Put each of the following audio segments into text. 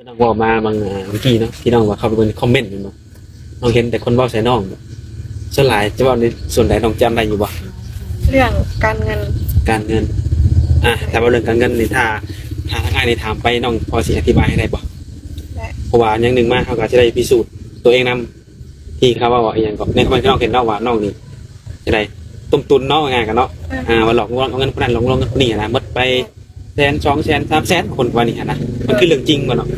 ນ້ອງເວົ້າມາບາງ ອາ ເມື່ອກີ້ເນາະ ທີ່ນ້ອງວ່າເຂົ້າໄປເບິ່ງຄອມເມັນແມ່ນບໍ່? ນ້ອງເຫັນແຕ່ຄົນເວົ້າໃສ່ນ້ອງ ສ່ວນຫຼາຍຈະເວົ້າໃນສ່ວນໃດ ນ້ອງຈຳໄດ້ຢູ່ບໍ່? ເລື່ອງການເງິນ ການເງິນ. ອາ ຖ້າເວົ້າເລື່ອງການເງິນນີ້ ຖ້າ ຖ້າທາງອ້າຍນີ້ຖາມໄປ ນ້ອງພໍຊິອະທິບາຍໃຫ້ໄດ້ບໍ່? ໄດ້ ເພາະວ່າຢ່າງໜຶ່ງມາ ເຮົາກໍຈະໄດ້ພິສູດຕົວເອງນຳ ທີ່ເຂົາເວົ້າອີ່ຫຍັງກໍ ໃນຄອມເມັນທີ່ນ້ອງເຫັນເນາະ ວ່ານ້ອງນີ້ຈະໄດ້ຕົ້ມຕຸນເນາະ ວ່າງ່າຍກັນເນາະ ອືມ ອ່າ ວ່າຫຼອກລວງເອົາເງິນຜູ້ນັ້ນ ຫຼອກລວງເງິນຜູ້ນີ້ນະ ໝົດໄປແສນ ສອງແສນ ສາມແສນ ຄົນວ່ານີ້ຫັ້ນນະ ມັນຄືເລື່ອງຈິງບໍ່ເນາະ?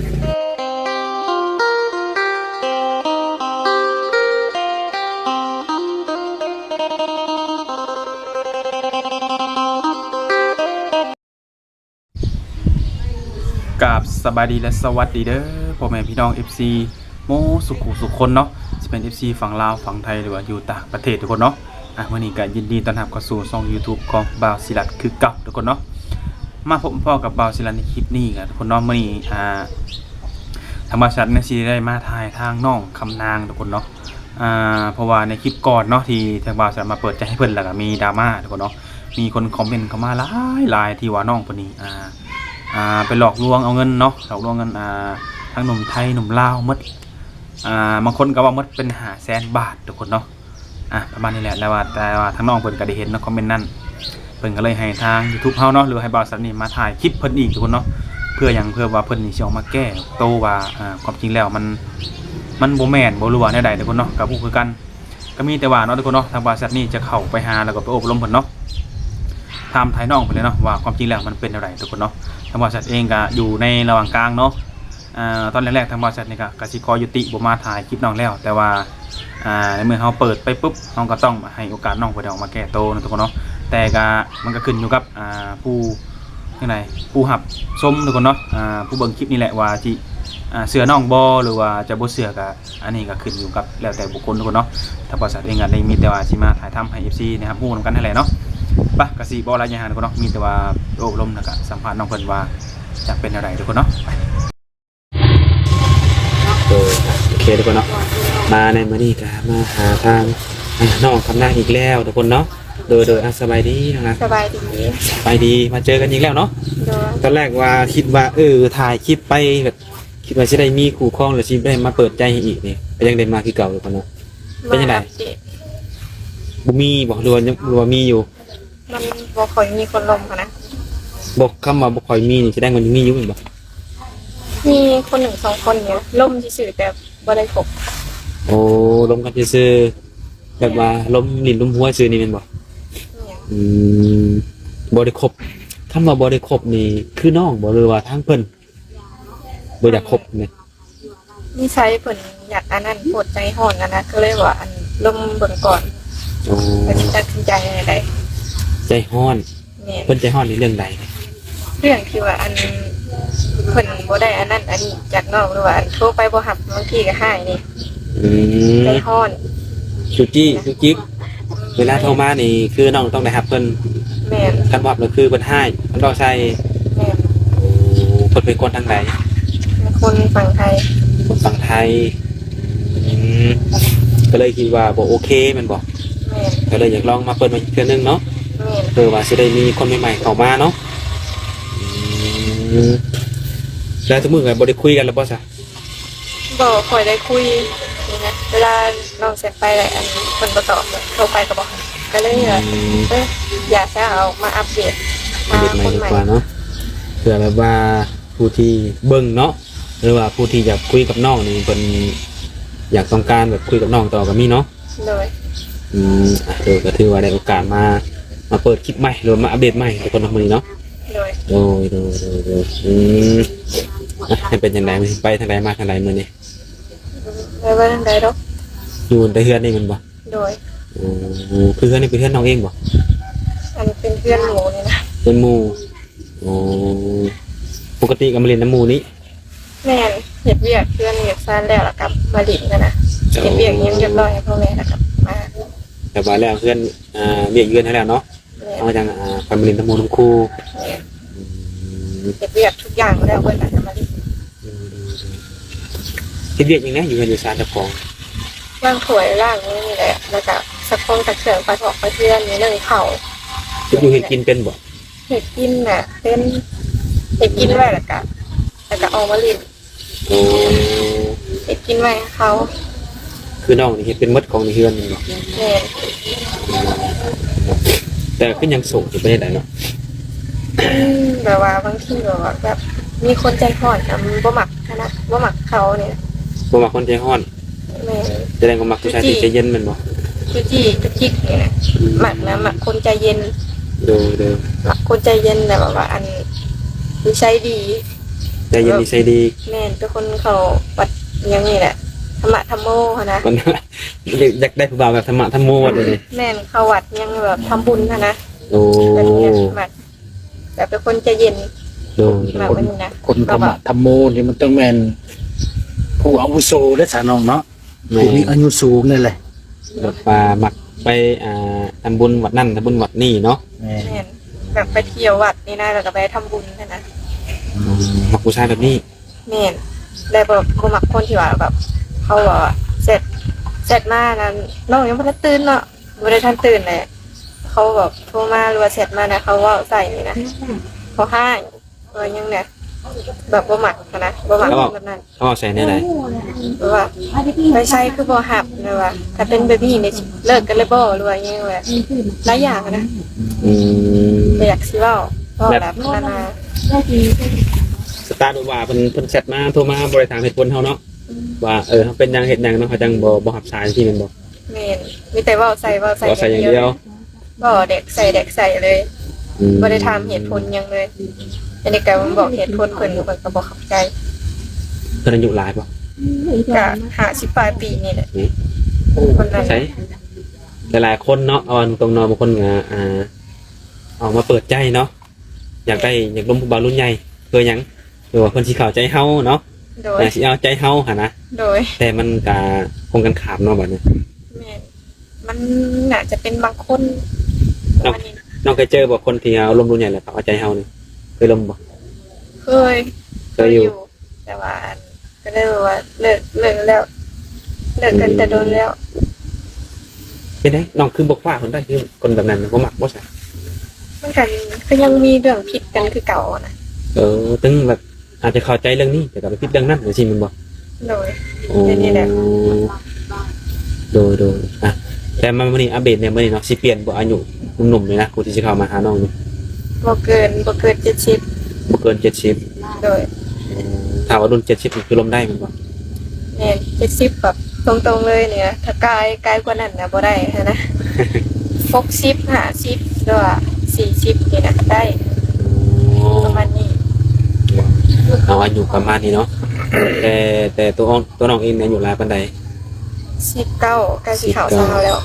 ກາບສະບາຍດີ ແລະ ສະຫວັດດີເດີ ພໍ່ແມ່ພີ່ນ້ອງ ເອັຟຊີ ໝູ່ສຸຂູສຸຄົນເນາະ ຊິເປັນ ເອັຟຊີ ຝັ່ງລາວ ຝັ່ງໄທ ຫຼືວ່າຢູ່ຕ່າງປະເທດທຸກຄົນເນາະ. ອາ ມື້ນີ້ກໍຍິນດີຕ້ອນຮັບເຂົ້າສູ່ຊ່ອງ YouTube ຂອງບ່າວສີລັດຄືເກົ່າທຸກຄົນເນາະ. ມາພົບມາພໍ້ກັບບ່າວສີລັດໃນຄລິບນີ້ກັນທຸກຄົນເນາະ. ມື້ນີ້ ອາ ທາງບ່າວສີລັດນີ້ຊິໄດ້ມາຖ່າຍທາງນ້ອງຄຳນາງທຸກຄົນເນາະ. ອາ ເພາະວ່າໃນຄລິບກ່ອນເນາະ ທີ່ທາງບ່າວສາມາດເປີດໃຈໃຫ້ເພິ່ນ ແລ້ວກໍມີດຣາມາທຸກຄົນເນາະ ມີຄົນຄອມເມັນເຂົ້າມາຫຼາຍໆ ທີ່ວ່ານ້ອງເພິ່ນນີ້ ອາ ອາ ໄປຫຼອກລວງເອົາເງິນເນາະ ຫຼອກລວງເງິນ ອາ ທັງໜຸ່ມໄທໜຸ່ມລາວໝົດ ອາ ບາງຄົນກໍວ່າໝົດເປັນຫ້າແສນບາດທຸກຄົນເນາະ. ອາ ປະມານນີ້ແຫຼະ ແລ້ວວ່າ ແຕ່ວ່າທາງນ້ອງເພິ່ນກໍໄດ້ເຫັນເນາະຄອມເມັນນັ້ນ ເພິ່ນກໍເລີຍໃຫ້ທາງ YouTube ເຮົາເນາະ ຫຼືໃຫ້ບ່າວສັນນີ້ມາຖ່າຍຄລິບເພິ່ນອີກທຸກຄົນເນາະ ເພື່ອຫຍັງ ເພື່ອວ່າເພິ່ນນີ້ຊິອອກມາແກ້ໂຕວ່າ ອາ ຄວາມຈິງແລ້ວມັນ ມັນບໍ່ແມ່ນບໍ່ ຫຼືວ່າແນວໃດທຸກຄົນເນາະ ກໍບໍ່ຮູ້ຄືກັນ. ກໍມີແຕ່ວ່າເນາະທຸກຄົນເນາະ ທາງບ່າວສັນນີ້ຈະເຂົ້າໄປຫາ ແລ້ວກໍໄປໂອ້ໄປລົມເພິ່ນເນາະ ຖາມໄຖ່ນ້ອງເພິ່ນເລີຍເນາະ ວ່າຄວາມຈິງແລ້ວມັນເປັນແນວໃດທຸກຄົນເນາະ. ທາງບ່າວສັນເອງກໍຢູ່ໃນລະຫວ່າງກາງເນາະ ອາ ຕອນແລກໆ ທາງບ່າວສັນນີ້ກໍ ກໍຊິຂໍຍຸຕິບໍ່ມາຖ່າຍຄລິບນ້ອງແລ້ວ ແຕ່ວ່າ ອາ ໃນເມື່ອເຮົາເປີດໄປປຸບ ເຮົາກໍຕ້ອງໃຫ້ໂອກາດນ້ອງເພິ່ນໄດ້ອອກມາແກ້ໂຕເນາະທຸກຄົນເນາະ. ແຕ່ກໍມັນກໍຂຶ້ນຢູ່ກັບ ອາ ຜູ້ ຈັ່ງໃດ ຜູ້ຮັບຊົມທຸກຄົນເນາະ ອາ ຜູ້ເບິ່ງຄລິບນີ້ແຫຼະວ່າຊິ ອາ ເຊື່ອນ້ອງບໍ່ ຫຼືວ່າຈະບໍ່ເຊື່ອ ກໍ ອັນນີ້ກໍຂຶ້ນຢູ່ກັບແລ້ວແຕ່ບຸກຄົນທຸກຄົນເນາະ. ທາງບ່າວສັນເອງກໍໄດ້ມີແຕ່ວ່າຊິມາຖ່າຍທຳໃຫ້ ເອັຟຊີ ໄດ້ຮັບຮູ້ນຳກັນຫັ້ນແຫຼະເນາະ. ໄປ ກໍຊິບໍ່ຫຼາຍຍາຫຍັງທຸກຄົນເນາະ ມີແຕ່ວ່າໂອ້ລົມ ແລ້ວກໍສຳພາດນ້ອງເພິ່ນວ່າຈະເປັນແນວໃດທຸກຄົນເນາະ. ໄປ ໂດຍ ໂອເຄທຸກຄົນເນາະ ມາໃນມື້ນີ້ກໍມາຫາທາງ ອ່າ ນ້ອງຄຳນາງອີກແລ້ວທຸກຄົນເນາະ. ໂດຍ ໂດຍ ອ່າ ສະບາຍດີນ້ອງນະ. ສະບາຍດີ ສະບາຍດີ ມາເຈີກັນອີກແລ້ວເນາະ. ໂດຍ ຕອນແລກວ່າຄິດວ່າ ເອີ ຖ່າຍຄລິບໄປ ແບບ ຄິດວ່າຊິໄດ້ມີຄູ່ຄອງ ຫຼືຊິໄດ້ມາເປີດໃຈໃຫ້ອີກນີ້ ກໍຍັງໄດ້ມາຄືເກົ່າຢູ່ເນາະ. ເປັນຈັ່ງໃດ? ມາອັບເດດ ບໍ່ມີບໍ່ ຫຼືວ່າຍັງ ຫຼືວ່າມີຢູ່? ມັນບໍ່ຄ່ອຍມີຄົນລົມຫັ້ນນະ. ບໍ່ ຄຳວ່າບໍ່ຄ່ອຍມີນີ້ ສະແດງວ່າຍັງມີຢູ່ແມ່ນບໍ່? ມີຄົນໜຶ່ງສອງຄົນນີ້ ລົມຊື່ໆ ແຕ່ບໍ່ໄດ້ຄົບ. ໂອ້ ລົມກັນຊື່ໆ ແບບວ່າລົມຫຼິ້ນລົມຫົວຊື່ນີ້ແມ່ນບໍ່? ແມ່ນ. ອືມ ບໍ່ໄດ້ຄົບ. ຄຳວ່າບໍ່ໄດ້ຄົບນີ້ ຄືນ້ອງບໍ່ ຫຼືວ່າທາງເພິ່ນ ບໍ່ຢາກຄົບແມ່ນ? ນິໄສເພິ່ນຢາກອັນນັ້ນ ໂພດໃຈຮ້ອນຫັ້ນນະ ກໍເລີຍວ່າ ອັນ ລົມເບິ່ງກ່ອນ. ໂອ້ ວ່າຊິຕັດສິນໃຈແນວໃດ. ໃຈຮ້ອນ. ແມ່ນ. ເພິ່ນໃຈຮ້ອນໃນເລື່ອງໃດ? ເລື່ອງທີ່ວ່າ ອັນ ເພິ່ນບໍ່ໄດ້ອັນນັ້ນອັນນີ້ຈາກນ້ອງ ຫຼືວ່າ ອັນ ໂທໄປບໍ່ຮັບ ບາງທີກໍຮ້າຍນີ້. ອືມ ໃຈຮ້ອນ ຈຸກຈິກ ຈຸກຈິກ. ເວລາໂທມານີ້ ຄືນ້ອງຕ້ອງໄດ້ຮັບເພິ່ນ. ແມ່ນ. ຄັນບໍ່ຮັບນີ້ຄືເພິ່ນຮ້າຍ ເພິ່ນເວົ້າໃສ່. ແມ່ນ. ໂອ້ ເພິ່ນເປັນຄົນທາງໃດ? ເປັນຄົນຝັ່ງໄທ. ຄົນຝັ່ງໄທ. ອືມ ກໍເລີຍຄິດວ່າບໍ່ໂອເຄແມ່ນບໍ່? ແມ່ນ. ກໍເລີຍຢາກລອງມາເປີດໃໝ່ອີກເທື່ອໜຶ່ງເນາະ. ແມ່ນ. ເພື່ອວ່າຊິໄດ້ມີຄົນໃໝ່ໆເຂົ້າມາເນາະ. ອືມ ແລ້ວທຸກມື້ກໍບໍ່ໄດ້ຄຸຍກັນແລ້ວບໍ່ຊະ? ບໍ່ຄ່ອຍໄດ້ຄຸຍນີ້ນະ ເວລານ້ອງແຊັດໄປແລ້ວ ອັນ ເພິ່ນບໍ່ຕອບ ໂທໄປກໍບໍ່ຮັບ ກໍເລີຍວ່າ ອືມ ເອີ ຢ່າຊະ ເອົາມາອັບເດດ ອັບເດດໃໝ່ດີກວ່າເນາະ ເພື່ອແບບວ່າຜູ້ທີ່ເບິ່ງເນາະ ຫຼືວ່າຜູ້ທີ່ຢາກຄຸຍກັບນ້ອງນີ້ ເພິ່ນຢາກຕ້ອງການແບບຄຸຍກັບນ້ອງຕໍ່ກໍມີເນາະ. ໂດຍ. ອືມ ອ່ະ ໂດຍ ກໍຖືວ່າໄດ້ໂອກາດມາ ມາເປີດຄລິບໃໝ່ ຫຼືວ່າມາອັບເດດໃໝ່ທຸກຄົນເນາະ ມື້ນີ້ເນາະ. ໂດຍ ໂດຍ ໂດຍ ໂດຍ ໂດຍ. ອືມ ອ່ະ ໃຫ້ເປັນຈັ່ງໃດ ມື້ນີ້ໄປທາງໃດມາທາງໃດມື້ນີ້? ບໍ່ໄດ້ໄປທາງໃດດອກ ຢູ່ແຕ່ເຮືອນນີ້ແມ່ນບໍ່? ໂດຍ. ໂອ້ ຄືເຮືອນນີ້ເປັນເຮືອນນ້ອງເອງບໍ່? ອັນ ເປັນເຮືອນໝູ່ນີ້ນະ. ເຮືອນໝູ່. ໂອ້ ປົກກະຕິກໍມາຫຼິ້ນນຳໝູ່ນີ້? ແມ່ນ ເຮັດວຽກເຮືອນວຽກຊານແລ້ວ ແລ້ວກໍມາຫຼິ້ນຫັ້ນນະ. ໂອ້ ເຮັດວຽກຫຍັງຮຽບຮ້ອຍໃຫ້ພໍ່ແມ່ ແລ້ວກໍມາ. ແຕ່ວ່າແລ້ວເຮືອນ ອ່າ ວຽກເຮືອນໃຫ້ແລ້ວເນາະ. ແມ່ນ. ເຮົາຈັ່ງ ອ່າ ຄ່ອຍມາຫຼິ້ນນຳໝູ່ນຳຄູ່. ແມ່ນ. ອືມ ເຮັດວຽກທຸກຢ່າງແລ້ວເບິດ ແລ້ວກໍມາຫຼິ້ນ. ໂດຍ ໂດຍ ໂດຍ. ເຮັດວຽກຫຍັງແດ່ຢູ່ເຮືອນຢູ່ຊານເຈົ້າຂອງ? ລ້າງຖ້ວຍລ້າງນີ້ແຫຼະ ແລ້ວກໍຊັກຄົງຊັກເຄື່ອງ ປາຖອກປາເທືອນ ໜຶ້ງເຂົ້າ. ເຮັດຢູ່ເຮັດກິນເປັນບໍ່? ເຮັດກິນນະເປັນ ເຮັດກິນໄວ້ ແລ້ວກະ ແລ້ວກະອອກມາຫຼິ້ນ. ໂອ້ ເຮັດກິນໄວ້ໃຫ້ເຂົາ. ຄືນ້ອງນີ້ເຮັດເປັນໝົດຂອງໃນເຮືອນແມ່ນບໍ່? ແມ່ນ. ແຕ່ຄືຍັງໂສດຢູ່ ເປັນຈັ່ງໃດເນາະ? ອືມ ແບບວ່າບາງທີແບບວ່າ ແບບມີຄົນໃຈຮ້ອນ ອາ ບໍ່ມັກຫັ້ນນະ ບໍ່ມັກເຂົານີ້. ບໍ່ມັກຄົນໃຈຮ້ອນ. ແມ່ນ. ແສດງວ່າມັກຜູ້ຊາຍທີ່ໃຈເຢັນແມ່ນບໍ່? ຄືຈີ່ ຄືຈິກນີ້ນະ. ອືມ ມັກນະ ມັກຄົນໃຈເຢັນ. ໂດຍ ໂດຍ. ມັກຄົນໃຈເຢັນ ແລະ ແບບວ່າ ອັນ ນິໄສດີ. ໃຈເຢັນນິໄສດີ. ແມ່ນ ເປັນຄົນເຂົ້າວັດຫຍັງນີ້ແຫຼະ ທຳມະທຳໂມຫັ້ນນະ. ເພິ່ນ ຢາກ ຢາກໄດ້ຜູ້ບ່າວແບບທຳມະທຳໂມວັດນີ້. ແມ່ນ ເຂົ້າວັດຫຍັງແບບທຳບຸນຫັ້ນນະ. ໂອ້ ແບບນີ້ມັກ ແບບເປັນຄົນໃຈເຢັນ. ໂດຍ ແບບນີ້ນະ ຄົນທຳມະທຳໂມນີ້ມັນຕ້ອງແມ່ນຜູ້ອາວຸໂສເດ້ຊະນ້ອງເນາະ. ແມ່ນ ຜູ້ມີອາຍຸສູງນີ້ແຫຼະ ແບບວ່າມັກໄປ ອ່າ ທຳບຸນວັດນັ້ນ ທຳບຸນວັດນີ້ເນາະ. ແມ່ນ ແມ່ນ ແບບໄປທ່ຽວວັດນີ້ນະ ແລ້ວກໍໄປທຳບຸນຫັ້ນນະ. ອືມ ມັກຜູ້ຊາຍແບບນີ້. ແມ່ນ ແຕ່ບໍ່ ບໍ່ມັກຄົນທີ່ວ່າແບບ ເຂົາແບບວ່າແຊັດ ແຊັດມານັ້ນ ນ້ອງຍັງບໍ່ທັນຕື່ນເນາະ ບໍ່ໄດ້ທັນຕື່ນແຫຼະ ເຂົາແບບໂທມາ ຫຼືວ່າແຊັດມານະ ເຂົາເວົ້າໃສ່ນີ້ນະ ເຂົາຮ້າຍ ວ່າຫຍັງນະ ແບບບໍ່ມັກຫັ້ນນະ ບໍ່ມັກແບບນັ້ນ. ເຂົາເວົ້າໃສ່ແນວໃດ? ແບບວ່າ ໄປໃສຄືບໍ່ຮັບ ແບບວ່າ ຖ້າເປັນແບບນີ້ນີ້ ເລີກກັນເລີຍບໍ່ ຫຼືວ່າຫຍັງ ແບບຫຼາຍຢ່າງນະ. ອືມ ບໍ່ຢາກຊິເວົ້າ ເວົ້າແບບນັ້ນນະ. ສະຕາດແບບວ່າເພິ່ນ ເພິ່ນແຊັດມາ ໂທມາ ບໍ່ໄດ້ຖາມເຫດຜົນເຮົາເນາະ ອືມ ວ່າ ເອີ ເຮົາເປັນຫຍັງ ເຮັດຫຍັງເນາະ ເຮົາຈັ່ງບໍ່ ບໍ່ຮັບສາຍ ຈັ່ງຊີ້ແມ່ນບໍ່? ແມ່ນ ມີແຕ່ເວົ້າໃສ່ ເວົ້າໃສ່ ເວົ້າໃສ່ຢ່າງດຽວ. ບໍ່ ແດກໃສ່ ແດກໃສ່ເລີຍ. ອືມ ບໍ່ໄດ້ຖາມເຫດຜົນຫຍັງເລີຍ. ອັນນີ້ກໍບອກເຫດຜົນເພິ່ນ ເພິ່ນກໍບໍ່ເຂົ້າໃຈ. ເພິ່ນອາຍຸຫຼາຍບໍ່? ກໍຫ້າສິບປາຍປີນີ້ແຫຼະ. ອືມ ຄົນນັ້ນ ໃສ ຫຼາຍໆຄົນເນາະ ເອົາຕົງໆເນາະ ບາງຄົນກໍ ອ່າ ອອກມາເປີດໃຈເນາະ ຢາກໄດ້ ຢາກລົມຜູ້ບ່າວລຸ້ນໃຫຍ່ ເພື່ອຫຍັງ? ເພື່ອວ່າເພິ່ນຊິເຂົ້າໃຈເຮົາເນາະ. ໂດຍ ແຕ່ຊິເອົາໃຈເຮົາຫັ້ນນະ. ໂດຍ ແຕ່ມັນກະກົງກັນຂ້າມເນາະ ບາດນີ້. ແມ່ນ ມັນໜ້າຈະເປັນບາງຄົນ. ນ້ອງ ປະມານນີ້ ນ້ອງເຄີຍເຈີບໍ່ ຄົນທີ່ເອົາລົມລຸ້ນໃຫຍ່ແລ້ວເຂົາເອົາໃຈເຮົານີ້? ເຄີຍລົມບໍ່? ເຄີຍ ເຄີຍຢູ່ ເຄີຍຢູ່ ແຕ່ວ່າ ອັນ ກໍເລີຍວ່າເລີກ ເລີກແລ້ວ ເລີກກັນແຕ່ດົນແລ້ວ. ເປັນໄດ ນ້ອງຄືບໍ່ຄວ້າຄົນໄດ້ ຄືຄົນແບບນັ້ນບໍ່ມັກບໍ່ຊະ? ມັນກໍ ກໍຍັງມີເລື່ອງຜິດກັນຄືເກົ່ານະ. ເອີ ເຖິງແບບອາດຈະເຂົ້າໃຈເລື່ອງນີ້ ແຕ່ກໍໄປຜິດເລື່ອງນັ້ນ ຈັ່ງຊີ້ແມ່ນບໍ່? ໂດຍ ໂອ້ ແບບນີ້ແຫຼະ. ໂດຍ ໂດຍ ອ່ະ ແຕ່ມາມື້ນີ້ອັບເດດແດ່ ມື້ນີ້ເນາະ ຊິປ່ຽນບໍ່ ອາຍຸໜຸ່ມໆນີ້ນະ ຜູ້ທີ່ຊິເຂົ້າມາຫານ້ອງນີ້? ບໍ່ເກີນ ບໍ່ເກີນເຈັດສິບ. ບໍ່ເກີນເຈັດສິບ. ໂດຍ ອືມ ຖ້າວ່າລຸ້ນເຈັດສິບນີ້ຄືລົມໄດ້ແມ່ນບໍ່? ແມ່ນ ເຈັດສິບແບບຕົງໆເລີຍນີ້ນະ ຖ້າກາຍ ກາຍກວ່ານັ້ນນະບໍ່ໄດ້ຫັ້ນນະ. ຫົກສິບ ຫ້າສິບ ຫຼືວ່າສີ່ສິບນີ້ນະໄດ້. ໂອ້ ປະມານນີ້ ເອົາອາຍຸປະມານນີ້ເນາະ. ແຕ່ ແຕ່ຕົວ ຕົວນ້ອງເອງນີ້ອາຍຸຫຼາຍປານໃດ? ສິບເກົ້າ ໃກ້ຊິເຂົ້າຊາວແລ້ວ.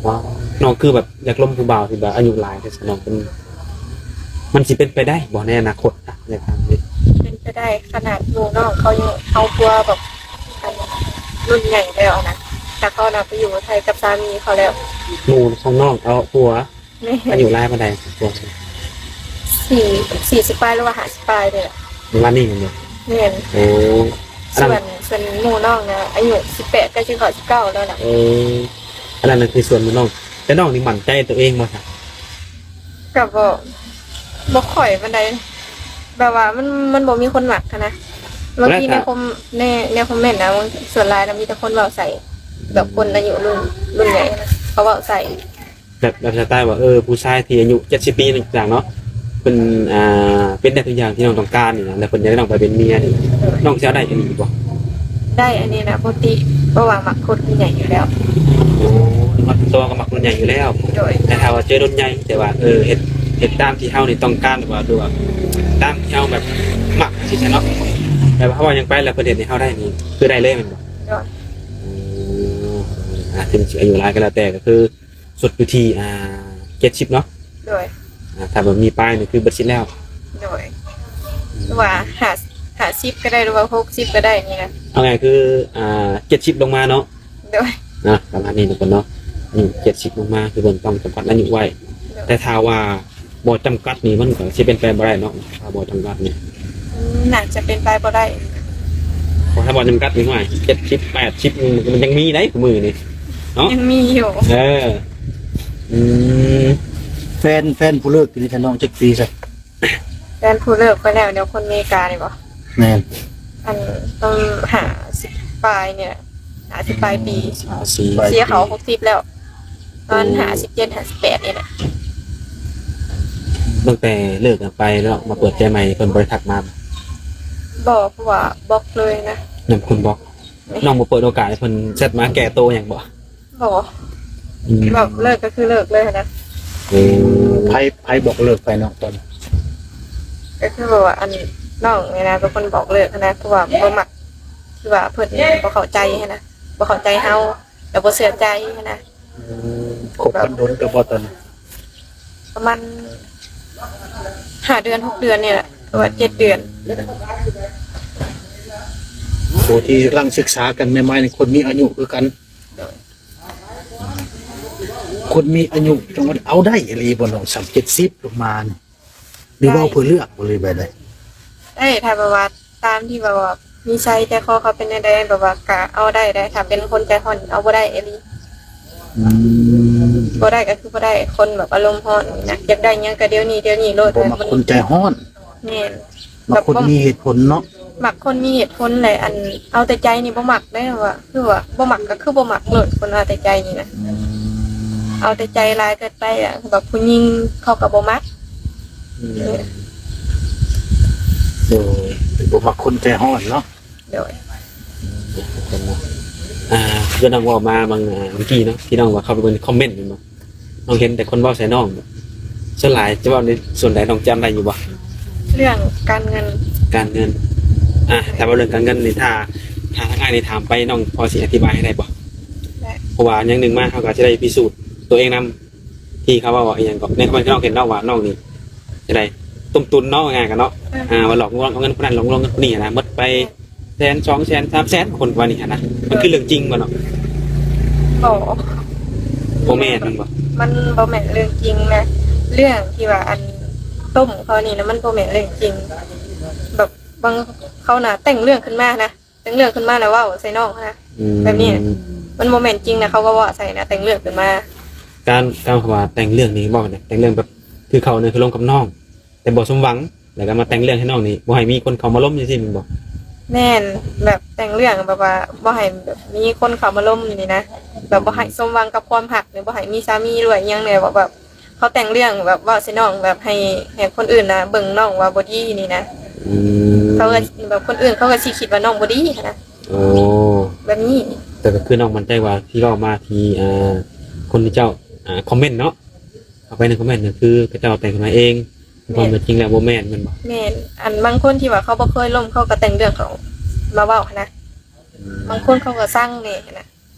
ວ້າວ ນ້ອງຄືແບບຢາກລົມຜູ້ບ່າວທີ່ແບບອາຍຸຫຼາຍແທ້ຊະ ນ້ອງເປັນ ມັນຊິເປັນໄປໄດ້ບໍ່ໃນອະນາຄົດນະ? ຢາກຖາມເລີຍ. ເປັນໄປໄດ້ ຂະໜາດໝູ່ນ້ອງເຂົາຍັງເອົາຜົວແບບ ອັນ ລຸ້ນໃຫຍ່ແລ້ວນະ ແຕ່ເຂົານະໄປຢູ່ໄທກັບສາມີເຂົາແລ້ວ. ໝູ່ຂອງນ້ອງເອົາຜົວ ແມ່ນ ອາຍຸຫຼາຍປານໃດ? ສີ່ ສີ່ສິບປາຍ ຫຼືວ່າຫ້າສິບປາຍນີ້ແຫຼະ ປະມານນີ້ແມ່ນບໍ່? ແມ່ນ. ໂອ້ ອັນນັ້ນ ສ່ວນ ສ່ວນໝູ່ນ້ອງນະ ອາຍຸສິບແປດ ໃກ້ຊິເຂົ້າສິບເກົ້າແລ້ວນະ. ເອີ ອັນນັ້ນນະຄືສ່ວນໝູ່ນ້ອງ. ແຕ່ນ້ອງນີ້ໝັ້ນໃຈຕົວເອງບໍ່ຊະ? ກໍບໍ່ ບໍ່ຄ່ອຍປານໃດ ແບບວ່າມັນ ມັນບໍ່ມີຄົນມັກຫັ້ນນະ. ບາງທີໃນຄອມ ໃນ ໃນຄອມເມັນນະ ສ່ວນຫຼາຍນະມີແຕ່ຄົນເວົ້າໃສ່ ແບບຄົນອາຍຸລຸ້ນ ລຸ້ນໃຫຍ່ຫັ້ນນະ ເຂົາເວົ້າໃສ່ ແບບ ແບບສະໄຕລ໌ວ່າ ເອີ ຜູ້ຊາຍທີ່ອາຍຸເຈັດສິບປີຕ່າງເນາະ ເພິ່ນ ອ່າ ເປັນໄດ້ທຸກຢ່າງທີ່ນ້ອງຕ້ອງການນີ້ນະ ແລ້ວເພິ່ນຢາກໄດ້ນ້ອງໄປເປັນເມຍນີ້ ໂດຍ ນ້ອງຊິເອົາໄດ້ອີ່ຫຼີບໍ່? ໄດ້ ອັນນີ້ນະບໍ່ຕິ ເພາະວ່າມັກຄົນໃຫຍ່ຢູ່ແລ້ວ. ໂອ້ ມັກຕົວກໍມັກຄົນໃຫຍ່ຢູ່ແລ້ວ. ໂດຍ ແຕ່ຖ້າວ່າເຈີຄົນໃຫຍ່ ແຕ່ວ່າ ເອີ ເຮັດ ເຮັດຕາມທີ່ເຮົານີ້ຕ້ອງການ ຫຼືວ່າ ຫຼືວ່າຕາມທີ່ເຮົາແບບມັກຊີ້ຊະເນາະ ແບບວ່າເຮົາວ່າຫຍັງໄປແລ້ວເພິ່ນເຮັດໃຫ້ເຮົາໄດ້ນີ້ ຄືໄດ້ເລີຍແມ່ນບໍ່? ໂດຍ ອືມ ອ່າ ເຖິງຊິອາຍຸຫຼາຍກໍແລ້ວແຕ່ ກໍຄືສຸດຢູ່ທີ່ ອ່າ ເຈັດສິບເນາະ. ໂດຍ ອ່າ ຖ້າບໍ່ມີປາຍນີ້ຄືເບິດສິດແລ້ວ. ໂດຍ ຫຼືວ່າຫ້າ ຫ້າສິບກໍໄດ້ ຫຼືວ່າຫົກສິບກໍໄດ້ນີ້ນະ. ເອົາງ່າຍຄື ອ່າ ເຈັດສິບລົງມາເນາະ. ໂດຍ ນະ ປະມານນີ້ທຸກຄົນເນາະ ອາຍຸເຈັດສິບລົງມາ ຄືເພິ່ນຕ້ອງຈຳກັດອາຍຸໄວ້. ໂດຍ ແຕ່ຖ້າວ່າບໍ່ຈຳກັດນີ້ ມັນກໍຊິເປັນໄປບໍ່ໄດ້ເນາະ ຖ້າບໍ່ຈຳກັດນີ້. ອືມ ໜ້າຈະເປັນໄປບໍ່ໄດ້ ເພາະຖ້າບໍ່ຈຳກັດນີ້ ຫ້ວຍ ເຈັດສິບ ແປດສິບ ມັນ ມັນຍັງມີໄດ໋ ມື້ນີ້ເນາະ ຍັງມີຢູ່. ເອີ ອືມ ແຟນ ແຟນຜູ້ເລີກນີ້ ທ່ານນ້ອງຈັກປີຊະ? ແຟນຜູ້ເລີກໄປແລ້ວ ແນວຄົນເມການີ້ບໍ່? ແມ່ນ. ອັນ ປະມານຫ້າສິບປາຍນີ້ແຫຼະ ຫ້າສິບປາຍປີ ຫ້າສິບປາຍປີ ເສຍເຂົ້າຫົກສິບແລ້ວ ປະມານຫ້າສິບເຈັດ ຫ້າສິບແປດນີ້ແຫຼະ. ຕັ້ງແຕ່ເລີກກັນໄປແລ້ວມາເປີດໃຈໃໝ່ ເພິ່ນບໍ່ໄດ້ທັກມາບໍ່? ບໍ່ ເພາະວ່າບລັອກເລີຍນະ. ນຳຄົນບລັອກ. ນ້ອງບໍ່ເປີດໂອກາດໃຫ້ເພິ່ນແຊັດມາແກ້ໂຕຫຍັງບໍ່? ບໍ່. ອືມ ແບບເລີກກໍຄືເລີກເລີຍນະ. ໂອ້ ໃຜ ໃຜບອກເລີກໃຜເນາະຕອນ? ກໍຄືແບບວ່າ ອັນ ນ້ອງນີ້ນະ ເປັນຄົນບອກເລີກນະ ເພາະວ່າບໍ່ມັກ ຄືວ່າເພິ່ນບໍ່ເຂົ້າໃຈຫັ້ນນະ ບໍ່ເຂົ້າໃຈເຮົາ ແລ້ວບໍ່ເຊື່ອໃຈຫັ້ນນະ. ອືມ ຄົບກັນດົນເຕີບບໍ່ຕອນນັ້ນ? ປະມານຫ້າເດືອນ ຫົກເດືອນນີ້ແຫຼະ ຫຼືວ່າເຈັດເດືອນ. ໂຕທີ່ກຳລັງສຶກສາກັນໃໝ່ໆນີ້ ຄົນມີອາຍຸຄືກັນ? ໂດຍ. ຄົນມີອາຍຸຈັ່ງວ່າເອົາໄດ້ອີ່ຫຼີບໍ່ນ້ອງ? ສາມ ເຈັດສິບລົງມານີ້ ຫຼືເວົ້າເພື່ອເລືອກບໍ່ ຫຼືແບບໃດ? ເອີຍ ຖ້າແບບວ່າຕາມທີ່ແບບວ່ານິໄສໃຈຄໍເຂົາເປັນແນວໃດ ແບບວ່າກະເອົາໄດ້ໄດ໋ ຖ້າເປັນຄົນໃຈຮ້ອນເອົາບໍ່ໄດ້ອີ່ຫຼີ. ອືມ ບໍ່ໄດ້ກໍຄືບໍ່ໄດ້ ຄົນແບບອາລົມຮ້ອນນີ້ນະ ຢາກໄດ້ຫຍັງກໍດຽວນີ້ ດຽວນີ້ໂລດ. ບໍ່ມັກຄົນໃຈຮ້ອນ. ແມ່ນ. ມັກຄົນມີເຫດຜົນເນາະ. ມັກຄົນມີເຫດຜົນແຫຼະ ອັນເອົາແຕ່ໃຈນີ້ບໍ່ມັກເດ້ ວ່າ ຄືວ່າບໍ່ມັກກໍຄືບໍ່ມັກໂລດ ຄົນເອົາແຕ່ໃຈນີ້ນະ. ອືມ ເອົາແຕ່ໃຈຫຼາຍເກີນໄປອະ ແບບຜູ້ຍິງເຂົາກໍບໍ່ມັກ. ອືມ ໂດຍ ບໍ່ມັກຄົນໃຈຮ້ອນເນາະ. ໂດຍ. ອ່າ ຄືນ້ອງເວົ້າມາບາງ ອ່າ ເມື່ອກີ້ເນາະ ທີ່ນ້ອງວ່າເຂົ້າໄປເບິ່ງໃນຄອມເມັນແມ່ນບໍ່? ນ້ອງເຫັນແຕ່ຄົນເວົ້າໃສ່ນ້ອງ ສ່ວນຫຼາຍຈະເວົ້າໃນສ່ວນໃດ ນ້ອງຈຳໄດ້ຢູ່ບໍ່? ເລື່ອງການເງິນ. ການເງິນ. ອ່າ ຖ້າເວົ້າເລື່ອງການເງິນນີ້ ຖ້າ ຖ້າທາງອ້າຍນີ້ຖາມໄປ ນ້ອງພໍຊິອະທິບາຍໃຫ້ໄດ້ບໍ່? ໄດ້. ເພາະວ່າຢ່າງໜຶ່ງມາ ເຮົາກໍຈະໄດ້ພິສູດຕົວເອງນຳ ທີ່ເຂົາເວົ້າວ່າອີ່ຫຍັງກໍ ໃນຄອມເມັນທີ່ນ້ອງເຫັນເນາະ ວ່ານ້ອງນີ້ຈະໄດ້ຕົ້ມຕຸນເນາະ ວ່າງ່າຍໆກັນເນາະ. ອືມ ອ່າ ວ່າຫຼອກລວງເອົາເງິນຄົນນັ້ນ ຫຼອກລວງເງິນຄົນນີ້ນະ ໝົດໄປ ແສນ ສອງແສນ ສາມແສນ ຄົນວ່ານີ້ຫັ້ນນະ. ມັນຄືເລື່ອງຈິງບໍ່ເນາະ? ບໍ່ ບໍ່ແມ່ນແມ່ນບໍ່? ມັນບໍ່ແມ່ນເລື່ອງຈິງນະ ເລື່ອງທີ່ວ່າອັນຕົ້ມເຂົານີ້ນະ ມັນບໍ່ແມ່ນເລື່ອງຈິງ. ແບບບາງ ເຂົານະແຕ່ງເລື່ອງຂຶ້ນມານະ ແຕ່ງເລື່ອງຂຶ້ນມາແລ້ວເວົ້າໃສ່ນ້ອງນະ. ອືມ ແບບນີ້ນະ ມັນບໍ່ແມ່ນຈິງນະ ເຂົາກໍເວົ້າໃສ່ນະ ແຕ່ງເລື່ອງຂຶ້ນມາ. ການ ການວ່າແຕ່ງເລື່ອງນີ້ເວົ້າແນວໃດ? ແຕ່ງເລື່ອງແບບຄືເຂົານີ້ຄືລົມກັບນ້ອງ ແຕ່ບໍ່ສົມຫວັງ ແລ້ວກໍມາແຕ່ງເລື່ອງໃຫ້ນ້ອງນີ້ ບໍ່ໃຫ້ມີຄົນເຂົ້າມາລົມຈັ່ງຊີ້ແມ່ນບໍ່? ແມ່ນ. ແບບແຕ່ງເລື່ອງແບບວ່າບໍ່ໃຫ້ແບບມີຄົນເຂົ້າມາລົມນີ້ນະ ແບບບໍ່ໃຫ້ສົມຫວັງກັບຄວາມຮັກ ຫຼືບໍ່ໃຫ້ມີສາມີດ້ວຍອີ່ຫຍັງແດ່ ແບບ ແບບເຂົາແຕ່ງເລື່ອງແບບເວົ້າໃສ່ນ້ອງ ແບບໃຫ້ ໃຫ້ຄົນອື່ນນະເບິ່ງນ້ອງວ່າບໍ່ດີນີ້ນະ. ອືມ ເຂົາກໍແບບຄົນອື່ນເຂົາກໍຊິຄິດວ່ານ້ອງບໍ່ດີຫັ້ນນະ. ໂອ້ ແບບນີ້. ແຕ່ກໍຄືນ້ອງໝັ້ນໃຈວ່າທີ່ເວົ້າມາທີ່ ອ່າ ຄົນທີ່ເຈົ້າ ອ່າ ຄອມເມັນເນາະ ເຂົ້າໄປໃນຄອມເມັນນັ້ນ ຄືເຂົາເຈົ້າແຕ່ງຂຶ້ນມາເອງ ແມ່ນ. ຄວາມເປັນຈິງແລ້ວບໍ່ແມ່ນແມ່ນບໍ່? ແມ່ນ. ອັນບາງຄົນທີ່ວ່າເຂົາບໍ່ເຄີຍລົມ ເຂົາກໍແຕ່ງເລື່ອງເຂົາມາເວົ້າຫັ້ນນະ. ອືມ ບາງຄົນເຂົາກໍຊັງແດ່ຫັ້ນນະ.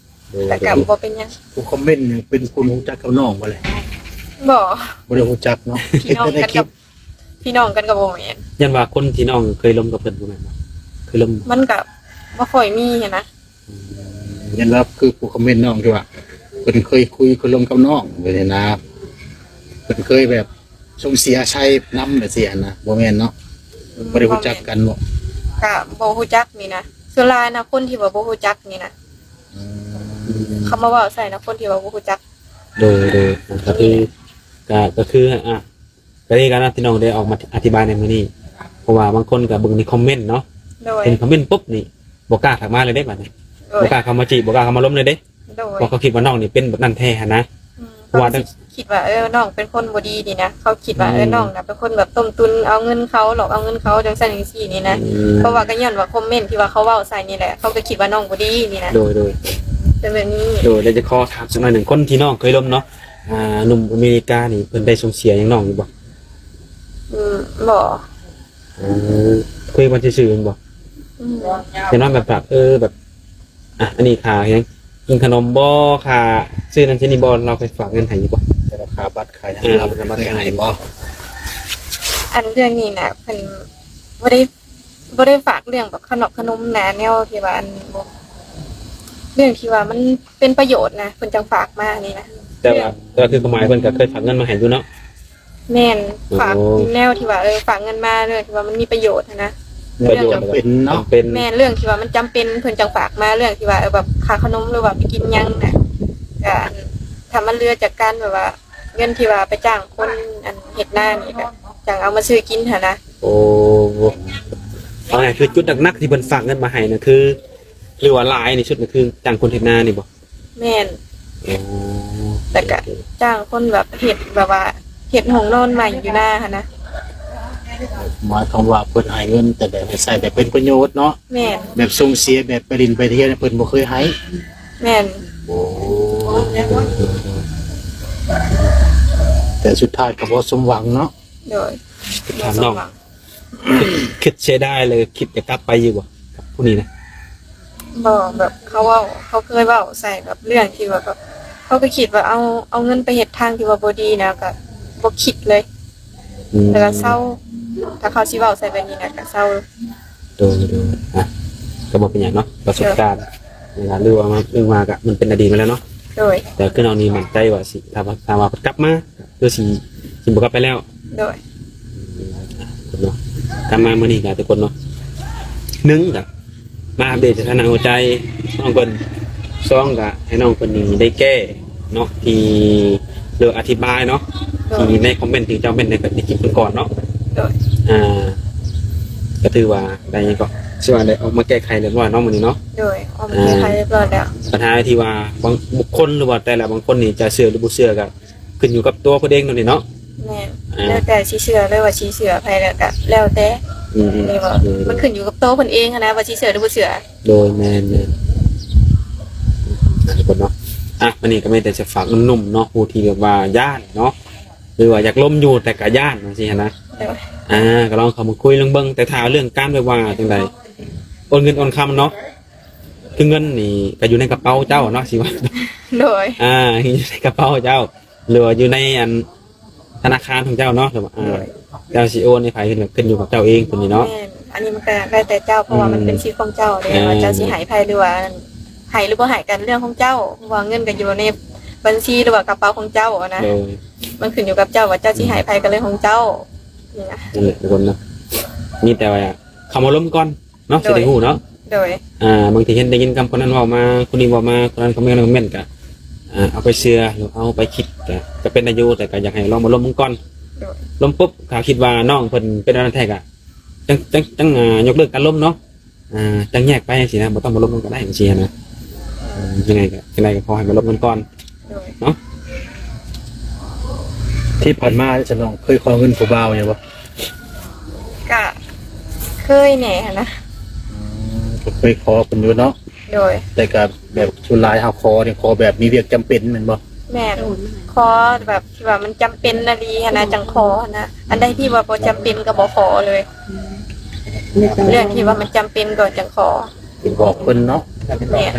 ໂດຍ ແຕ່ກໍບໍ່ເປັນຫຍັງ. ຜູ້ຄອມເມັນນີ້ເປັນຄົນຮູ້ຈັກກັບນ້ອງບໍ່ແຫຼະ? ບໍ່ ບໍ່ໄດ້ຮູ້ຈັກເນາະ. ພີ່ນ້ອງກັນກັບ ພີ່ນ້ອງກັນກໍບໍ່ແມ່ນ. ຢ້ານວ່າຄົນທີ່ນ້ອງເຄີຍລົມກັບເພິ່ນບໍ່ແມ່ນບໍ່? ເຄີຍລົມ ມັນກໍບໍ່ຄ່ອຍມີຫັ້ນນະ. ອືມ ຢ້ານວ່າຄືຜູ້ຄອມເມັນນ້ອງທີ່ວ່າເພິ່ນເຄີຍຄຸຍເຄີຍລົມກັບນ້ອງແບບນີ້ນະ ເພິ່ນເຄີຍແບບສົ່ງເສຍໃສ່ນຳແບບຊີ້ຫັ້ນນະ ບໍ່ແມ່ນເນາະ? ອືມ ບໍ່ໄດ້ຮູ້ຈັກກັນບໍ່? ກໍບໍ່ຮູ້ຈັກນີ້ນະ ສ່ວນຫຼາຍນະ ຄົນທີ່ວ່າບໍ່ຮູ້ຈັກນີ້ນະ. ອືມ ເຂົາມາເວົ້າໃສ່ນະ ຄົນທີ່ວ່າບໍ່ຮູ້ຈັກ. ໂດຍ ໂດຍ ກໍຄື ກໍ ກໍຄື ອ່າ ກໍດີກັນນະທີ່ນ້ອງໄດ້ອອກມາອະທິບາຍໃນມື້ນີ້ ເພາະວ່າບາງຄົນກໍເບິ່ງໃນຄອມເມັນເນາະ. ໂດຍ. ເຫັນຄອມເມັນປຸບນີ້ ບໍ່ກ້າທັກມາເລີຍເດ້ບາດນີ້. ໂດຍ. ບໍ່ກ້າເຂົ້າມາຈີບ ບໍ່ກ້າເຂົ້າມາລົມເລີຍເດ້. ໂດຍ. ເພາະເຂົາຄິດວ່ານ້ອງນີ້ເປັນແບບນັ້ນແທ້ຫັ້ນນະ. ອືມ ເພາະວ່າ ເຂົາກໍຊິຄິດວ່າ ເອີ ນ້ອງເປັນຄົນບໍ່ດີນີ້ນະ ເຂົາຄິດວ່າ ອືມ ເອີ ນ້ອງນະເປັນຄົນແບບຕົ້ມຕຸນເອົາເງິນເຂົາ ຫຼອກເອົາເງິນເຂົາ ຈັ່ງຊັ້ນຈັ່ງຊີ້ນີ້ນະ. ອືມ ເພາະວ່າກໍຍ້ອນວ່າຄອມເມັນທີ່ວ່າເຂົາເວົ້າໃສ່ນີ້ແຫຼະ ເຂົາກໍຄິດວ່ານ້ອງບໍ່ດີນີ້ນະ. ໂດຍ ໂດຍ. ເປັນແບບນີ້. ໂດຍ. ແລ້ວຈະຂໍຖາມສັກໜ້ອຍໜຶ່ງ ຄົນທີ່ນ້ອງເຄີຍລົມເນາະ ອ່າ ໜຸ່ມອາເມລິການີ້ ເພິ່ນໄດ້ສົ່ງເສຍຫຍັງນ້ອງຢູ່ບໍ່? ອືມ ບໍ່. ເອີ ຄຸຍກັນຊື່ໆແມ່ນບໍ່? ອືມ ຢ່າງນ້ອຍແບບ ແບບ ເອີ ແບບ ອ່ະ ອັນນີ້ຄ່າຫຍັງ ກິນຂະໜົມບໍ່ ຄ່າຊື້ນັ້ນຊື້ນີ້ບໍ່ ລາວເຄີຍຝາກເງິນໃຫ້ຢູ່ບໍ່? ແຕ່ວ່າຄ່າບັດຄ່າຫຍັງ ເອີ ລາວບໍ່ເຄີຍໃຫ້ບໍ່? ອັນເລື່ອງນີ້ນະ ເພິ່ນບໍ່ໄດ້ ບໍ່ໄດ້ຝາກເລື່ອງແບບຂະໜົມຂະໜົມນະ ແນວທີ່ວ່າ ອັນ ເລື່ອງທີ່ວ່າມັນເປັນປະໂຫຍດນະ ເພິ່ນຈັ່ງຝາກມານີ້ນະ. ແຕ່ວ່າ ແຕ່ວ່າຄືຄວາມໝາຍເພິ່ນກໍເຄີຍຝາກເງິນມາໃຫ້ຢູ່ເນາະ? ແມ່ນ. ໂອ້ ຝາກແນວທີ່ວ່າ ເອີ ຝາກເງິນມາເລື່ອງທີ່ວ່າມັນມີປະໂຫຍດຫັ້ນນະ. ປະໂຫຍດ ເລື່ອງຈຳເປັນເນາະ? ຈຳເປັນ. ແມ່ນ ເລື່ອງທີ່ວ່າມັນຈຳເປັນ ເພິ່ນຈັ່ງຝາກມາ ເລື່ອງທີ່ວ່າ ເອີ ແບບຄ່າຂະໜົມ ຫຼືວ່າໄປກິນຫຍັງນະ ກະ ອັນ ຖ້າມັນເຫຼືອຈາກການແບບວ່າ ເງິນທີ່ວ່າໄປຈ້າງຄົນ ອັນ ເຮັດນານີ້ ກະຈັ່ງເອົາມາຊື້ກິນຫັ້ນນະ. ໂອ້ ໂອ້ ເອົາງ່າຍຄືຈຸດໜັກໆທີ່ເພິ່ນຝາກເງິນມາໃຫ້ນະ ຄື ຫຼືວ່າຫຼາຍທີ່ສຸດນະ ຄືຈ້າງຄົນເຮັດນານີ້ບໍ່? ແມ່ນ. ໂອ້ ແລ້ວກະຈ້າງຄົນແບບເຮັດ ແບບວ່າເຮັດຫ້ອງນອນໃໝ່ຢູ່ນາຫັ້ນນະ. ໝາຍຄວາມວ່າເພິ່ນໃຫ້ເງິນ ແຕ່ແບບໃຫ້ໃຊ້ແບບເປັນປະໂຫຍດເນາະ. ແມ່ນ. ແບບສົ່ງເສຍ ແບບໄປຫຼິ້ນໄປທ່ຽວເພິ່ນບໍ່ເຄີຍໃຫ້. ແມ່ນ. ໂອ້ ແຕ່ສຸດທ້າຍກໍບໍ່ສົມຫວັງເນາະ. ໂດຍ. ຖາມນ້ອງ ບໍ່ສົມຫວັງ ຄິດ ຄິດເສຍດາຍ ຫຼືຄິດຈະກັບໄປຢູ່ບໍ່ ກັບຜູ້ນີ້ນະ? ບໍ່ ແບບເຂົາເວົ້າ ເຂົາເຄີຍເວົ້າໃສ່ແບບເລື່ອງທີ່ວ່າແບບ ເຂົາກໍຄິດວ່າເອົາ ເອົາເງິນໄປເຮັດທາງທີ່ວ່າບໍ່ດີນະ ກໍບໍ່ຄິດເລີຍ. ອືມ ແລ້ວກໍເຊົາ ຖ້າເຂົາຊິເວົ້າໃສ່ແບບນີ້ນະ ກໍເຊົາ. ໂດຍ ໂດຍ ອ່ະ ກໍບໍ່ເປັນຫຍັງເນາະ ປະສົບການ ໂດຍ ເວລາ ຫຼືວ່າມາ ຫຼືວ່າກໍມັນເປັນອະດີດມາແລ້ວເນາະ. ໂດຍ. ແຕ່ຄືນ້ອງນີ້ໝັ້ນໃຈວ່າຊິ ຖ້າວ່າ ຖ້າວ່າກັບມາ ຄືຊິ ຊິບໍ່ກັບໄປແລ້ວ. ໂດຍ. ເນາະ ກັບມາມື້ນີ້ກໍທຸກຄົນເນາະ ໜຶ່ງກໍມາອັບເດດສະຖານະຫົວໃຈນ້ອງເພິ່ນ, ສອງກໍໃຫ້ນ້ອງເພິ່ນນີ້ໄດ້ແກ້ເນາະ ທີ່ ຫຼືອະທິບາຍເນາະ ໂດຍ ທີ່ໃນຄອມເມັນທີ່ເຈົ້າເມັນໃນ ໃນຄລິບກ່ອນໆເນາະ. ໂດຍ. ອ່າ ກໍຖືວ່າໄດ້ຫຍັງກໍ ຊິວ່າໄດ້ອອກມາແກ້ໄຂຮຽບຮ້ອຍເນາະມື້ນີ້ເນາະ. ໂດຍ. ອອກມາແກ້ໄຂຮຽບຮ້ອຍແລ້ວ. ອ່າ ບັນຫາທີ່ວ່າບາງບຸກຄົນ ຫຼືວ່າແຕ່ລະບາງຄົນນີ້ຈະເຊື່ອ ຫຼືບໍ່ເຊື່ອກໍ ຂຶ້ນຢູ່ກັບຕົວເພິ່ນເອງໂດດນີ້ເນາະ. ແມ່ນ. ອ່າ ແລ້ວແຕ່ຊິເຊື່ອ ຫຼືວ່າຊິເຊື່ອໃຜ ແລ້ວກະແລ້ວແຕ່. ອືມໆ ນີ້ວ່າ ອືມໆ ມັນຂຶ້ນຢູ່ກັບໂຕເພິ່ນເອງຫັ້ນນະ ວ່າຊິເຊື່ອ ຫຼືບໍ່ເຊື່ອ. ໂດຍ ແມ່ນໆ ທຸກຄົນເນາະ. ອ່ະ ມື້ນີ້ກໍມີແຕ່ຈະຝາກໜຸ່ມໆເນາະ ຜູ້ທີ່ແບບວ່າຢ້ານເນາະ ຫຼືວ່າຢາກລົມຢູ່ແຕ່ກໍຢ້ານຈັ່ງຊີ້ຫັ້ນນະ. ໂດຍ. ອ່າ ກໍລອງເຂົ້າມາຄຸຍລອງເບິ່ງ ແຕ່ຖ້າເລື່ອງການແບບວ່າຈັ່ງໃດ ໂອນເງິນໂອນຄຳເນາະ ຄືເງິນນີ້ກໍຢູ່ໃນກະເປົາເຈົ້າເນາະ ຊິວ່າ. ໂດຍ. ອ່າ ຢູ່ໃນກະເປົາເຈົ້າ ຫຼືວ່າຢູ່ໃນອັນທະນາຄານຂອງເຈົ້າເນາະ ຫຼືວ່າ ອ່າ ໂດຍ ເຈົ້າຊິໂອນໃຫ້ໃຜ ຂຶ້ນ ຂຶ້ນຢູ່ກັບເຈົ້າເອງຕົວນີ້ເນາະ. ແມ່ນ. ອັນນີ້ມັນກໍແລ້ວແຕ່ເຈົ້າ ເພາະວ່າ ອືມ ມັນເປັນສິດຂອງເຈົ້າເດ້ ອ່າ ວ່າເຈົ້າຊິໃຫ້ໃຜ ຫຼືວ່າໃຫ້ ຫຼືບໍ່ໃຫ້ ກໍເລື່ອງຂອງເຈົ້າ ເພາະວ່າເງິນກໍຢູ່ໃນບັນຊີ ຫຼືວ່າກະເປົາຂອງເຈົ້ານະ. ໂດຍ. ມັນຂຶ້ນຢູ່ກັບເຈົ້າວ່າເຈົ້າຊິໃຫ້ໃຜ ອືມ ກໍເລື່ອງຂອງເຈົ້າ ນີ້ນະ. ນັ້ນແຫຼະທຸກຄົນເນາະ ມີແຕ່ວ່າເຂົ້າມາລົມກ່ອນ ເນາະ ໂດຍ ຊິໄດ້ຮູ້ເນາະ. ໂດຍ. ອ່າ ບາງທີເຫັນໄດ້ຍິນຄຳຄົນນັ້ນເວົ້າມາ ຄົນນີ້ເວົ້າມາ ຄົນນັ້ນຄອມເມັນ ຄອມເມັນກະ ອ່າ ເອົາໄປເຊື່ອ ຫຼືເອົາໄປຄິດກະ ກະເປັນໄດ້ຢູ່ ແຕ່ກະຢາກໃຫ້ລອງມາລົມເບິ່ງກ່ອນ. ໂດຍ. ລົມປຸບ ຖ້າຄິດວ່ານ້ອງເພິ່ນເປັນແນວນັ້ນແທ້ກະ ຈັ່ງ ຈັ່ງ ຈັ່ງ ອ່າ ຍົກເລີກການລົມເນາະ ອ່າ ຈັ່ງແຍກໄປຈັ່ງຊີ້ນະ ບໍ່ຕ້ອງມາລົມກັນກໍໄດ້ຈັ່ງຊີ້ນະ. ເອີ ຈັ່ງໃດກໍ ຈັ່ງໃດກໍຂໍໃຫ້ມາລົມກັນກ່ອນ. ໂດຍ. ເນາະ ທີ່ຜ່ານມາຊະນ້ອງເຄີຍຂໍເງິນຜູ້ບ່າວຢູ່ບໍ່? ກະເຄີຍແດ່ຫັ້ນນະ. ອືມ ກໍເຄີຍຂໍເພິ່ນຢູ່ເນາະ. ໂດຍ. ແຕ່ກໍແບບສ່ວນຫຼາຍເຮົາຂໍນີ້ ຂໍແບບມີວຽກຈຳເປັນແມ່ນບໍ່? ແມ່ນ. ຂໍແບບທີ່ວ່າມັນຈຳເປັນອີ່ຫຼີຫັ້ນນະ ຈັ່ງຂໍຫັ້ນນະ ອັນໃດທີ່ວ່າບໍ່ຈຳເປັນກໍບໍ່ຂໍເລີຍ. ເລື່ອງທີ່ວ່າມັນຈຳເປັນກໍຈັ່ງຂໍ. ບອກເພິ່ນເນາະ. ແມ່ນ.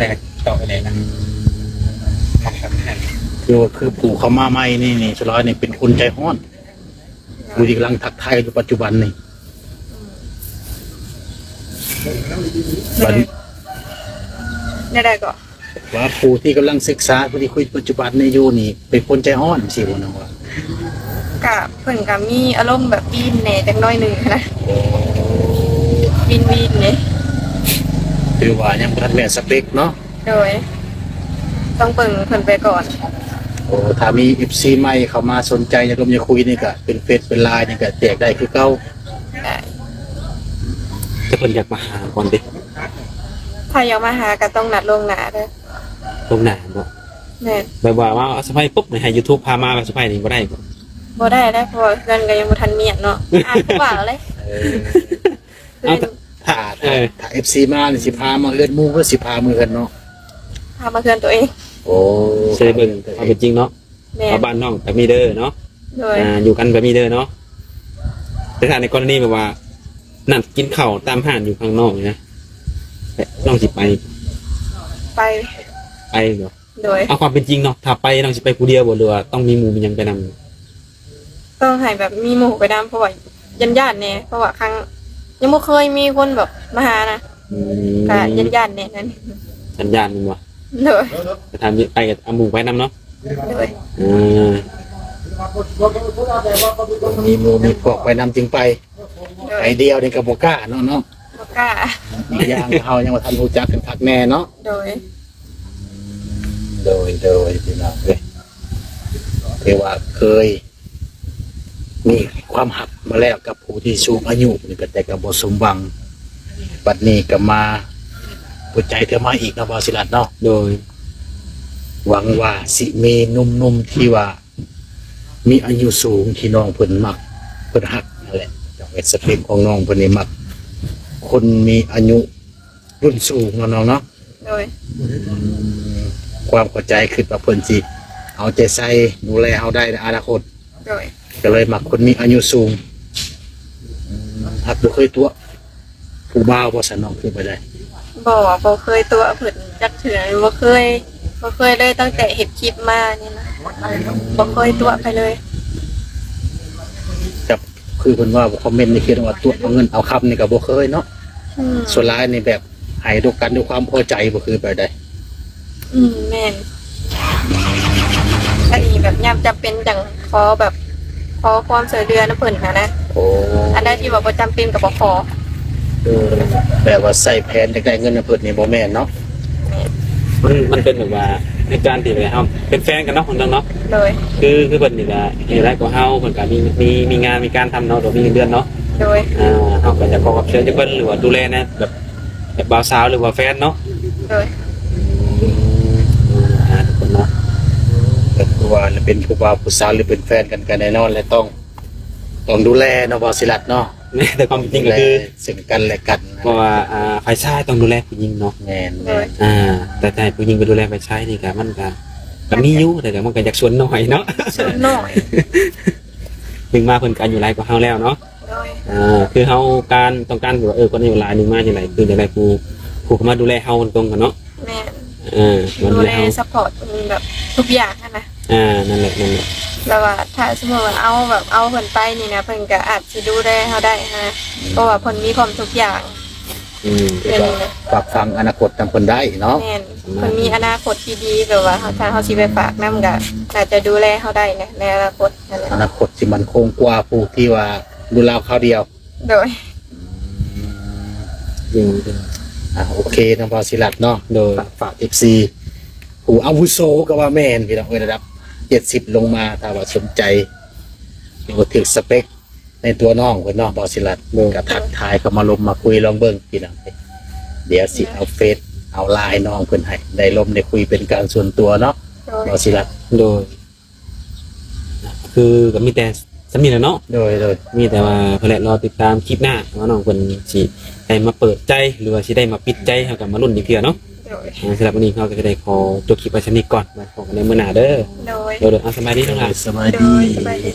ຄືວ່າ ຄືຜູ້ເຂົ້າມາໃໝ່ນີ້ ນີ້ ສ່ວນຫຼາຍນີ້ເປັນຄົນໃຈຮ້ອນ ຜູ້ທີ່ກຳລັງທັກທາຍຢູ່ປັດຈຸບັນນີ້. ອືມ ບັດນີ້ ແນວໃດກໍ? ວ່າຜູ້ທີ່ກຳລັງສຶກສາ ຜູ້ທີ່ຄຸຍປັດຈຸບັນນີ້ຢູ່ນີ້ ເປັນຄົນໃຈຮ້ອນຊີ້ບໍ່ນ້ອງວ່າ? ກະເພິ່ນກະມີອາລົມແບບວີນແດ່ຈັກໜ້ອຍໜຶ່ງຫັ້ນນະ. ວີນໆເດ້. ຖືວ່າຍັງບໍ່ທັນແມ່ນສະເປັກເນາະ. ໂດຍ. ຕ້ອງເບິ່ງເພິ່ນໄປກ່ອນ. ໂອ້ ຖ້າມີເອັຟຊີໃໝ່ເຂົ້າມາສົນໃຈ ຢາກລົມຢາກຄຸຍນີ້ກະ ເປັນເຟສເປັນລາຍນີ້ກະແຈກໄດ້ຄືເກົ່າ. ໄດ້. ແຕ່ເພິ່ນຢາກມາຫາກ່ອນເດ້. ຖ້າຢາກມາຫາກໍຕ້ອງນັດລ່ວງໜ້າເດີ. ລ່ວງໜ້າເນາະ. ແມ່ນ. ແບບວ່າມາເອົາສະໄພປຸບໃຫ້ຢູທູບພາມາ ແບບສະໄພນີ້ບໍ່ໄດ້ບໍ່? ບໍ່ໄດ້ແລ້ວ ເພາະວ່າເຮືອນກໍຍັງບໍ່ທັນມ້ຽນເນາະ. ອ່ານຜູ້ບ່າວເລີຍ. ເອີ ເອົາ ຖ້າ ຖ້າ ເອີ ຖ້າເອັຟຊີມານີ້ ຊິພາມາເຮືອນໝູ່ ຫຼືຊິພາມາເຮືອນນ້ອງ? ພາມາເຮືອນຕົວເອງ. ໂອ້ ຊິໄດ້ເບິ່ງຄວາມເປັນຈິງເນາະ. ແມ່ນ. ເອົາບ້ານນ້ອງກໍມີເດີເນາະ. ໂດຍ. ອ່າ ຢູ່ກັນກໍມີເດີເນາະ. ແຕ່ຖ້າໃນກໍລະນີແບບວ່າ ນັດກິນເຂົ້າຕາມຮ້ານຢູ່ຂ້າງນອກນີ້ນະ ນ້ອງຊິໄປ? ໄປ. ໄປບໍ່? ໂດຍ. ເອົາຄວາມເປັນຈິງເນາະ ຖ້າໄປນ້ອງຊິໄປຜູ້ດຽວບໍ່ ຫຼືວ່າຕ້ອງມີໝູ່ມີຫຍັງໄປນຳ? ຕ້ອງໃຫ້ແບບມີໝູ່ໄປນຳ ເພາະວ່າຢ້ານໆແດ່ ເພາະວ່າຄັ້ງ ຍັງບໍ່ເຄີຍມີຄົນແບບມາຫານະ. ອືມ. ກະຢ້ານໆແດ່ນັ້ນ. ຢ້ານໆແມ່ນບໍ່? ໂດຍ. ແຕ່ຖ້າມີໄປກໍເອົາໝູ່ໄປນຳເນາະ. ໂດຍ. ເອີ ມີໝູ່ມີພວກໄປນຳຈຶ່ງໄປ. ໂດຍ. ໄປດຽວນີ້ກໍບໍ່ກ້າເນາະນ້ອງ. ບໍ່ກ້າ. ອີກຢ່າງເຮົາຍັງບໍ່ທັນຮູ້ຈັກກັນຄັກແນ່ເນາະ. ໂດຍ. ໂດຍ ໂດຍ ພີ່ນ້ອງເອີຍ ຖືວ່າເຄີຍມີຄວາມຮັກມາແລ້ວກັບຜູ້ທີ່ສູງອາຍຸນີ້ ກໍແຕ່ກໍບໍ່ສົມຫວັງ. ບັດນີ້ກໍມາເປີດໃຈເທື່ອໃໝ່ອີກເນາະ ບ່າວສີລັດເນາະ. ໂດຍ ຫວັງວ່າຊິມີໜຸ່ມໆທີ່ວ່າມີອາຍຸສູງທີ່ນ້ອງເພິ່ນມັກ ເພິ່ນຮັກນັ້ນແຫຼະ. ເຈົ້າເຮັດສະເປັກຂອງນ້ອງເພິ່ນນີ້ມັກຄົນມີອາຍຸລຸ້ນສູງເນາະນ້ອງເນາະ. ໂດຍ ຄວາມເຂົ້າໃຈ ຄິດວ່າເພິ່ນຊິເອົາໃຈໃສ່ດູແລເຮົາໄດ້ໃນອະນາຄົດ. ໂດຍ ກໍເລີຍມັກຄົນມີອາຍຸສູງ. ຮັກບໍ່ເຄີຍຕົວະຜູ້ບ່າວບໍ່ຊັ້ນນ້ອງ ຄືໄປໄດ້? ບໍ່ ບໍ່ເຄີຍຕົວະເພິ່ນຈັກເທື່ອ ບໍ່ເຄີຍ ບໍ່ເຄີຍເລີຍ ຕັ້ງແຕ່ເຮັດຄລິບມານີ້ນະ ບໍ່ເຄີຍຕົວະໃຜເລີຍ. ກັບຄືເພິ່ນວ່າຄອມເມັນໃນເຂດວ່າຕົວະເອົາເງິນເອົາຄຳນີ້ກໍບໍ່ເຄີຍເນາະ. ອືມ ສ່ວນຫຼາຍນີ້ແບບໃຫ້ດ້ວຍກັນດ້ວຍຄວາມພໍໃຈບໍ່ ຄືແບບໃດ? ອືມ ແມ່ນ ອັນນີ້ແບບຍາມຈຳເປັນຈັ່ງຂໍແບບ ຂໍຄວາມຊ່ວຍເຫຼືອນຳເພິ່ນຫັ້ນນະ. ໂອ້ ອັນໃດທີ່ວ່າບໍ່ຈຳເປັນກໍບໍ່ຂໍ. ເອີ ແບບວ່າໃຊ້ແຜນຢາກໄດ້ເງິນນຳເພິ່ນນີ້ບໍ່ແມ່ນເນາະ. ແມ່ນ ມັນ ມັນເປັນແບບວ່າໃນການທີ່ແບບເຮົາເປັນແຟນກັນເນາະ ຄົນໜຶ່ງເນາະ. ໂດຍ ຄື ຄືເພິ່ນນີ້ກໍອາຍຸຫຼາຍກວ່າເຮົາ ເພິ່ນກໍມີ ມີ ມີງານມີການທຳເນາະ ຫຼືມີເງິນເດືອນເນາະ. ໂດຍ ອ່າ ເຮົາກໍຈະຂໍຄວາມຊ່ວຍເຫຼືອຈາກເພິ່ນ ຫຼືວ່າດູແລໃນແບບ ແບບບ່າວສາວ ຫຼືວ່າແຟນເນາະ. ໂດຍ ອ່າ ທຸກຄົນເນາະ ກໍຄືວ່າເປັນຜູ້ບ່າວຜູ້ສາວ ຫຼືເປັນແຟນກັນ ກໍແນ່ນອນແຫຼະ ຕ້ອງ ຕ້ອງດູແລເນາະ ບ່າວສີລັດເນາະ. ແມ່ນ ແຕ່ຄວາມເປັນຈິງກໍຄື ດູແລເຊິ່ງກັນແລະກັນ ເພາະວ່າ ອ່າ ຝ່າຍຊາຍຕ້ອງດູແລຜູ້ຍິງເນາະ. ແມ່ນ ໂດຍ ອ່າ ແຕ່ຈະໃຫ້ຜູ້ຍິງໄປດູແລຝ່າຍຊາຍນີ້ກໍ ມັນກໍ ກໍມີຢູ່ ແຕ່ກໍມັນກໍຢາກສ່ວນໜ້ອຍເນາະ ສ່ວນໜ້ອຍ. ໜຶ່ງມາເພິ່ນກໍອາຍຸຫຼາຍກວ່າເຮົາແລ້ວເນາະ. ໂດຍ ອ່າ ຄືເຮົາການ ຕ້ອງການທີ່ວ່າ ເອີ ຄົນອາຍຸຫຼາຍໜຶ່ງມາຈັ່ງໃດ ຄືຢາກໄດ້ຜູ້ ຜູ້ເຂົ້າມາດູແລເຮົາໂດຍຕົງກັນເນາະ. ແມ່ນ ເອີ ມາດູແລ ດູແລ ຊັບພອດ ແບບທຸກຢ່າງຫັ້ນນະ. ອ່າ ນັ້ນແຫຼະ ນັ້ນແຫຼະ ແບບວ່າຖ້າສົມມຸດວ່າເອົາ ແບບເອົາເພິ່ນໄປນີ້ນະ ເພິ່ນກໍອາດຊິດູແລເຮົາໄດ້ຫັ້ນນະ ເພາະວ່າເພິ່ນມີພ້ອມທຸກຢ່າງ. ອືມ ແມ່ນ ກໍຝາກຝັງອະນາຄົດນຳເພິ່ນໄດ້ເນາະ. ແມ່ນ ເພິ່ນມີອະນາຄົດທີ່ດີ ແບບວ່າເຮົາ ຖ້າເຮົາຊິໄປຝາກນຳ ກໍໜ້າຈະດູແລເຮົາໄດ້ນະ ໃນອະນາຄົດຫັ້ນນະ ອະນາຄົດທີ່ໝັ້ນຄົງກວ່າຜູ້ທີ່ວ່າລຸ້ນລາວຄາວດຽວ. ໂດຍ ອືມ ອ່າ ໂອເຄເນາະ ບ່າວສີລັດເນາະ. ໂດຍ ຝາກ ຝາກເອັຟຊີ ຜູ້ອາວຸໂສກໍວ່າແມ່ນ ພີ່ນ້ອງເອີຍ ລະດັບເຈັດສິບລົງມາ ຖ້າວ່າສົນໃຈ ຫຼືວ່າຖືກສະເປັກໃນຕົວນ້ອງເພິ່ນເນາະ ບ່າວສີລັດ ໂດຍ ກໍທັກທາຍເຂົ້າມາລົມມາຄຸຍລອງເບິ່ງ ພີ່ນ້ອງເອີຍ. ດຽວຊິເອົາເຟສເອົາລາຍນ້ອງເພິ່ນໃຫ້ໄດ້ລົມໄດ້ຄຸຍເປັນການສ່ວນຕົວເນາະ ໂດຍ ບ່າວສີລັດ. ໂດຍ ຄືກໍມີແຕ່ສ່ຳນີ້ແຫຼະເນາະ. ໂດຍ ໂດຍ ມີແຕ່ວ່າເພິ່ນແຫຼະ ລໍຕິດຕາມຄລິບໜ້າວ່ານ້ອງເພິ່ນຊິໄດ້ມາເປີດໃຈ ຫຼືວ່າຊິໄດ້ມາປິດໃຈ ເຮົາກໍມາລຸ້ນອີກເທື່ອເນາະ. ໂດຍ ອ່າ ສຳລັບມື້ນີ້ເຮົາກໍຈະໄດ້ຂໍຈົບຄລິບໄວ້ສ່ຳນີ້ກ່ອນ ໄວ້ພໍ້ກັນໃນມື້ໜ້າເດີ. ໂດຍ ໂດຍ ໂດຍ ເອົາ ສະບາຍດີນ້ອງຫຼ້າ. ສະບາຍດີ ໂດຍ ສະບາຍດີ.